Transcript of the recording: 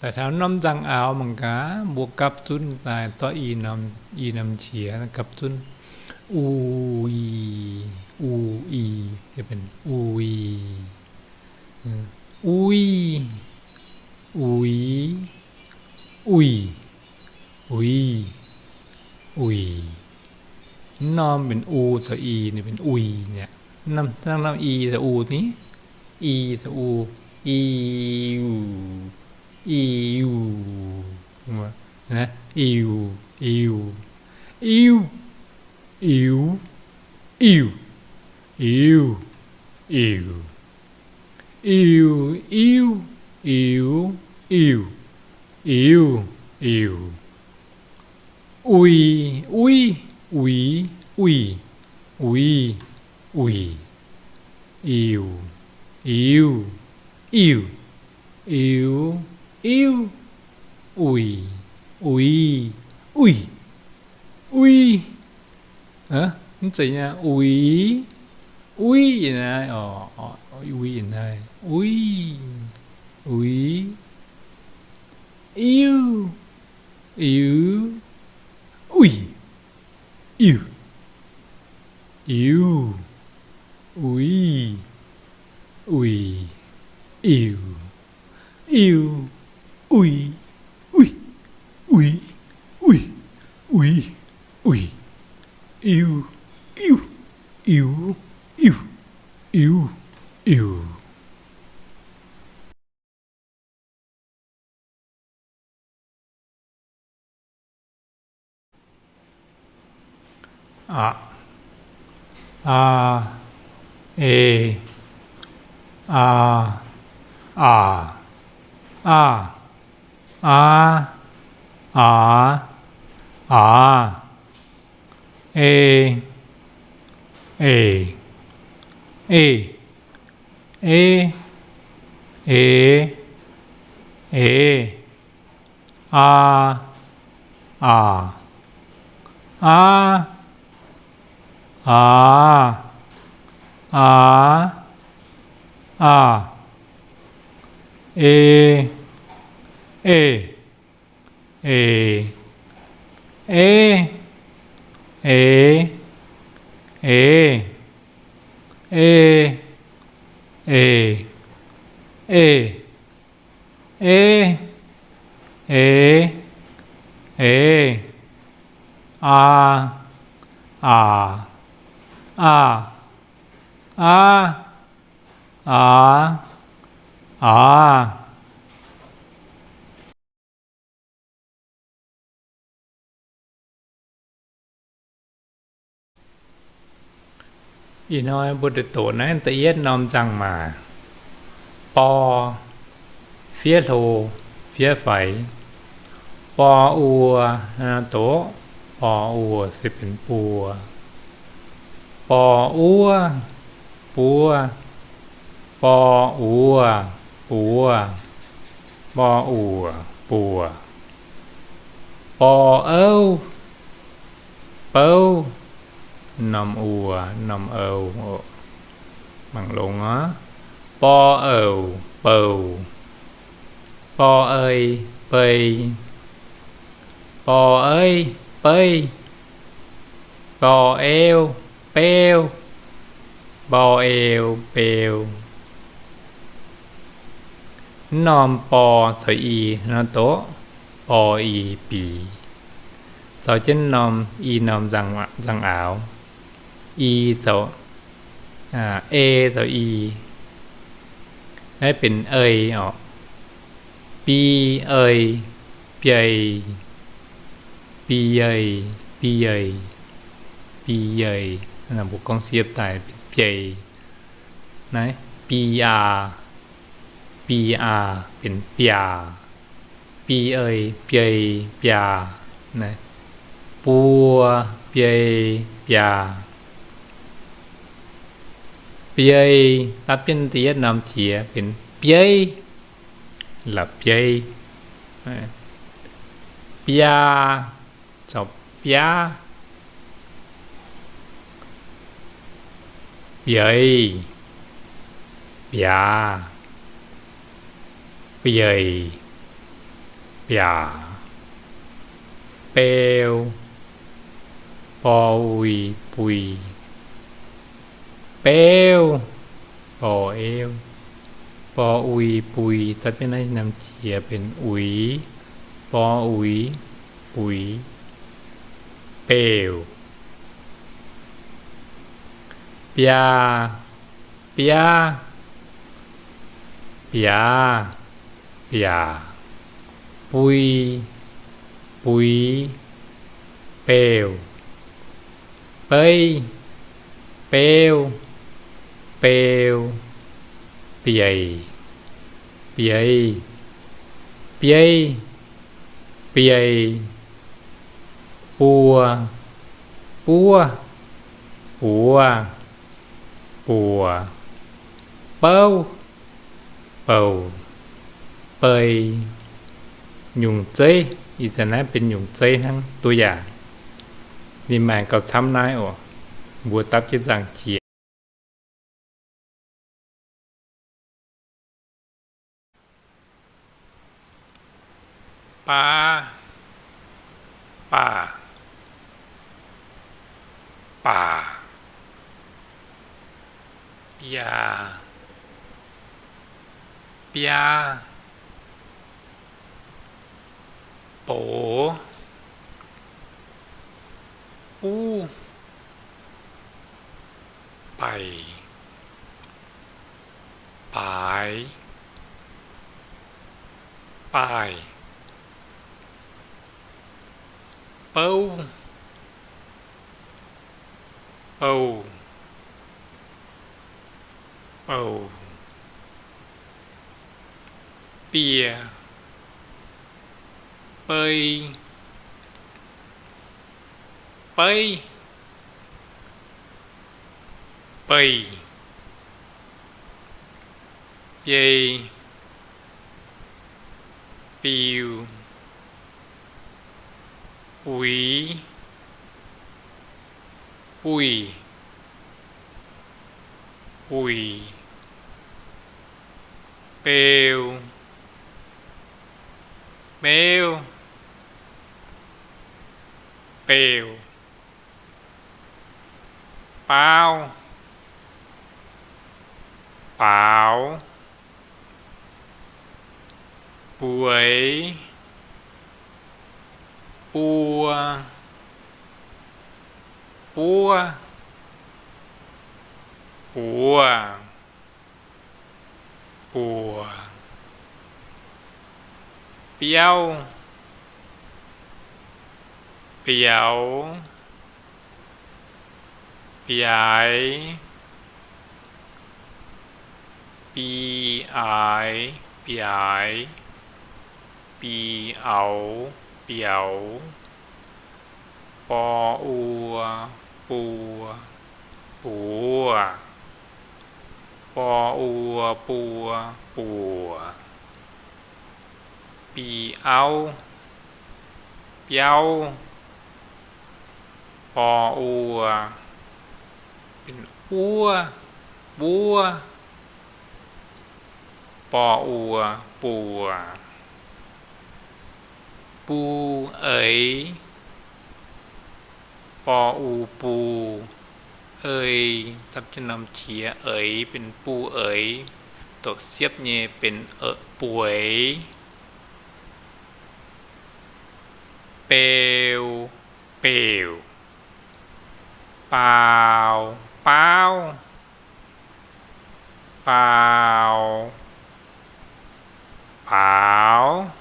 Daaih taux norm nzangc-aaux mangc gaax, mbuo gapv zunv daaih zorqv i norm, i norm qiex gapv zunv. U, i, u, i, u, i, ui, ui, uix, uix, uix. Norm benx u caux i, ninh benx uix mi'aqv. Norm i caux u ni, i caux u, iu, iu, iu, iu, iu, iu, iu, iu, iu, iu, iu, iu, iu, iu, iu, iu. Uix, uix, uix, uix, uix, uix. Iu, iu, iu, iu, iu, uix, uix, uix, uix. Mv zeiz nyei, uix, uix naaiv, uix naaiv, uix, uix, iu, iu, uix, iu, iu, uix, uix, iu, iu, uix, uix, uix, uix, uix, uix, iu, iu, iu, iu, iu, iu. Aqc, aa, e, aa, aac, aav, aav, aax, aax, e, eix, ej, e, ex, ex, eix, aa, aac, aav, aax, aax, aax, e, eix, eix, ev, ex, ex, e, eix, ej, ev, ex, ex, aa, aac, aah, aav, aax, aax. Ih hnoi mbuo deix doqc naaiv da'yietv norm nzangc-maac, bor, fiev hlo, fiev faix. Bor uo, doqc, bor uo se benx buo. Bor uov, buov. Bor uo, buov. Bor uoc, buoc. Bor ouv, bouv. Norm uo, norm ou. Mangc longx oc. Bor ouc, bouc. Bor ei, bei. Bor eiv, beiv. Bor eu, beuv. Bor eu, beu. Mv norm bor caux i nor doqc, bor i biix. Caux jienv norm i norm nzangc-aaux, i caux, e caux i. Naaiv benx ei oc. Bi ei, biei. Biei, biei, biei. Mbuo gorngv siepv daaih benx biei. Naaiv biaa, biaa benx biaac. Biei, biei, biaac. Buo, biei, biaac. Biei, dapv jienv da'yietv norm qiex benx bieiv, la'bieiv. Biaa, caux biaav. Bieiz, biaav, bieic. biaac, beu, bor, ui, bui, beuv, bor, euv, bor, ui, bui, da'bietv naaiv norm qiex benx uix, bor, uix, uix, beuv, biaa, biaav, biaax, biaac, bui, buix, beuv, beiv, beuv, beu, bieic, bieix, bieiv, biei, buo, buov, buoz, buoc, bouv, bouc, bei, nyungc zeiv. Ih zanc naaiv benx nyungc zeiv hnangv. Duqv yaac ninh maaih gauh camv naaiv oc. Mbuo dapv jienv nzangc jiex. Baav, baac, baac, biaa, biaav, boz, buv, baic, baaix, baaih, bouv, bouh, bouc, biei, bei, beiv, beih, biei, biu, buix, buih, buic, beu, beuv, beuh, baauv, baaux, bueix, buo, buov, buoz, buoc, biauv, biaux, biaaix, biaaix, biaaix, biaux, biaux, bor, uo, buo, buoz, bor, uo, buo, buoc, biauv, biauv, bor, uo, benx uov, buov, bor, uo, buoc, bu, eix, bor, u, bu, ei, dapv jienv norm qiex eix benx bu eix, doqc siepv nyei benx bueix, beu, beuc, baau, baauv, baaux, baaux,